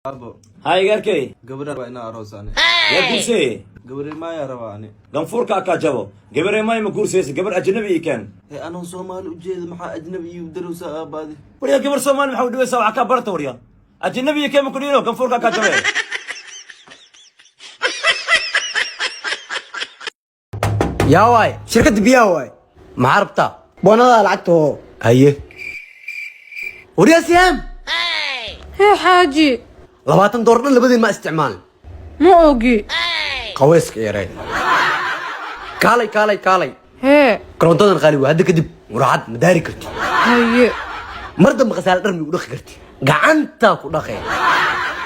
Aabo. Hay igaarkey. Gabadha waa inaa aroos ani. Yaa guurseye? Gabadhe maayaa rabaa ani. Ganfuurka akaa jabo, gabaree maay ma guursaysa? Gabar ajnabi ii keen. Ee anoo Soomaali ujeeda, maxaa ajnabi iyu darowsa, aabaadi? Waryaa, gabar Soomaali maxaa u dhibaysaa? Waxaa kaa barata. Warya, ajnabi ii keen ma kudhiino, ganfuurka akaa jabe. Yaa waay? Shirkadda biyaha waay. Maxaa rabtaa? Boonadaa lacagta hoo. Haye, waryaa Sihaam. Hee xaaji. $20 dhan labadiin ma isticmaalin. Ma ogi. Qaweyska yaree, kaalay, kaalay, kaalay. Hee. Korontadan qaali waa. Hadda kadib muraacad ma daari karti. Haye. Mar dambe khasaale dhar miigu dhaqi karti, gacantaa ku dhaqee.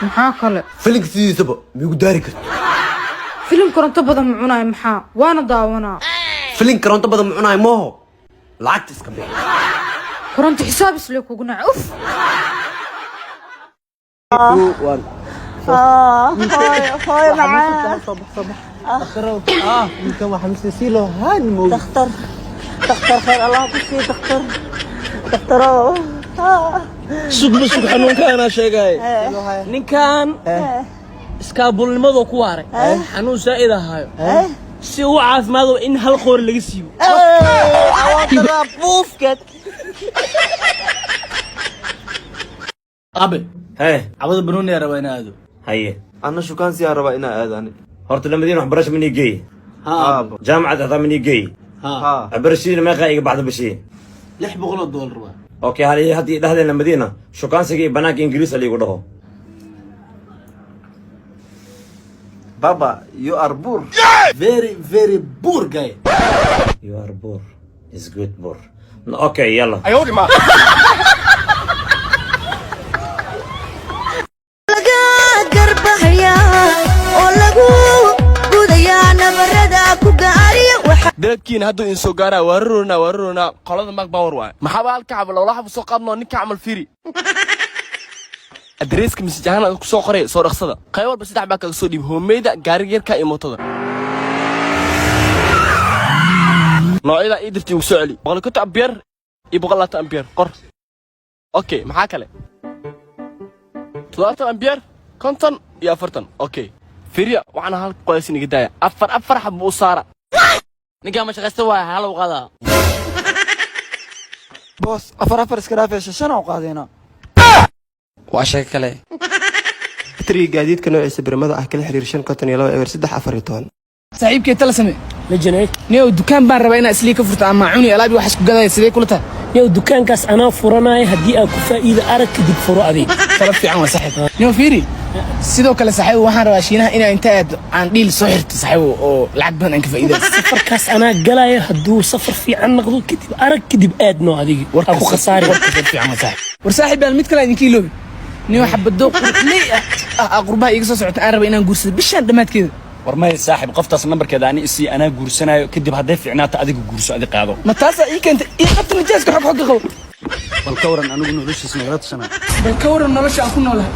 Maxaa kale? Filinka sidiisaba miigu daari karti. Filim koronto badan ma cunayo, maxaa waana daawanaa. Filin koronto badan ma cunaayo mooho, lacagta iska bixi. Koronto xisaab isle kugu naca, uf. Hooyo macaan. Dhakhtar, dhakhtar, khayr Allah ku siiyo, dhakhtar, dhakhtarow. Sugba sug, xanuunkaanaa sheegaaye. Ninkan iskaabulnimadoo ku waaray, xanuun saa'id ahaayo, si uu caafimaado in hal qoori laga siibo. Buufkeed. Abe. Hee. Cabada banooniyaa rabaa inaa aado. Haye. Anna shukaansiyaa rabaa inaa aado ani. Horta lamadiin waxbarasho minii geey? Aabo. Jaamacad hataa minii geey? Haa. Waxbarashadiina meeqaa iga baxda bishii? $600 waa. Okay, hal haddii dhahdeen lamadiina shukaansiga iyo banaanka Ingiriis liigu dhaho. Baba, you are poor. Very, very poor guy. You are poor is good poor. Okay, yalla. Laga garbahayaa oo lagu gudayaa nabarada ku gaariya waxa. Dalabkiina hadduu idin soo gaaraa, waa raroonaa, waa raroonaa. Qolada Mak Power waay. Maxaaba halka xaba loola xabo soo qaadnoo ninka camal fiiri. Adreeska message ahaan aan ku soo qoray, soo dhaqsada. Qayb walba saddex baa kaga soo dhiib: hoomeyda, gaariga yarka iyo mootada. Noocyada ii dirtay igu soo celi: 150 ampere iyo 120 ampere qor. Okay, maxaa kale? 70 ampere, 50 iyo 40. Okay, fiiriya, waxaana halka qoysin iga daaya, afar afar xabo u saara. Ninkaa ma shaqaysta waaya, hal u qaadaa. Boos, afar afar iska dhaafeesha, shan u qaadayna. Waa sheeko kale. Batriga gaadiidka noociisa birmada ah, kala xiriir 552 03 14. Saaxiibkay, tala same. Lajaneed. Niyow, dukaan baan rabaa inaa islii ka furto ama cuni alaabi wax isku gadaya. Sidee kula tahay? Yow, dukaankaas anaa furanaya. Haddii aan ku faa'iido arag, kadib furo adig. Tala fiican waa, saaxiib. Niyow, fiiri, sidoo kale saaxiib, waxaan rabaa Shiinaha inaa inta aad aan dhiil soo xirto, saaxiib, oo lacag badan aan ka faa'iido. Safarkaas anaa galaya. Hadduu safar fiican noqdo, kadib arag, kadib aadno adigi. Ha ku khasaari. Warkaas fiican waa, saaxiib. War saaxiib, baan mid kale idinka iloobi. Niyow, xabado qurxley ah qurbaha iiga soo socota aan rabaa inaan guursado bishaan dhammaadkeeda. War maya saaxib, qoftaas nambarkeeda ani isii, anaa guursanayo. Kadib hadday fiicnaato, adiga guurso, adi qaado. Ma taasaa ii keentay? Ii qabta najaaska, xog xogga qabo. Bal ka waran anigu noloshiis nagala tashanaa? Bal ka waran nolosha aan ku noolahay?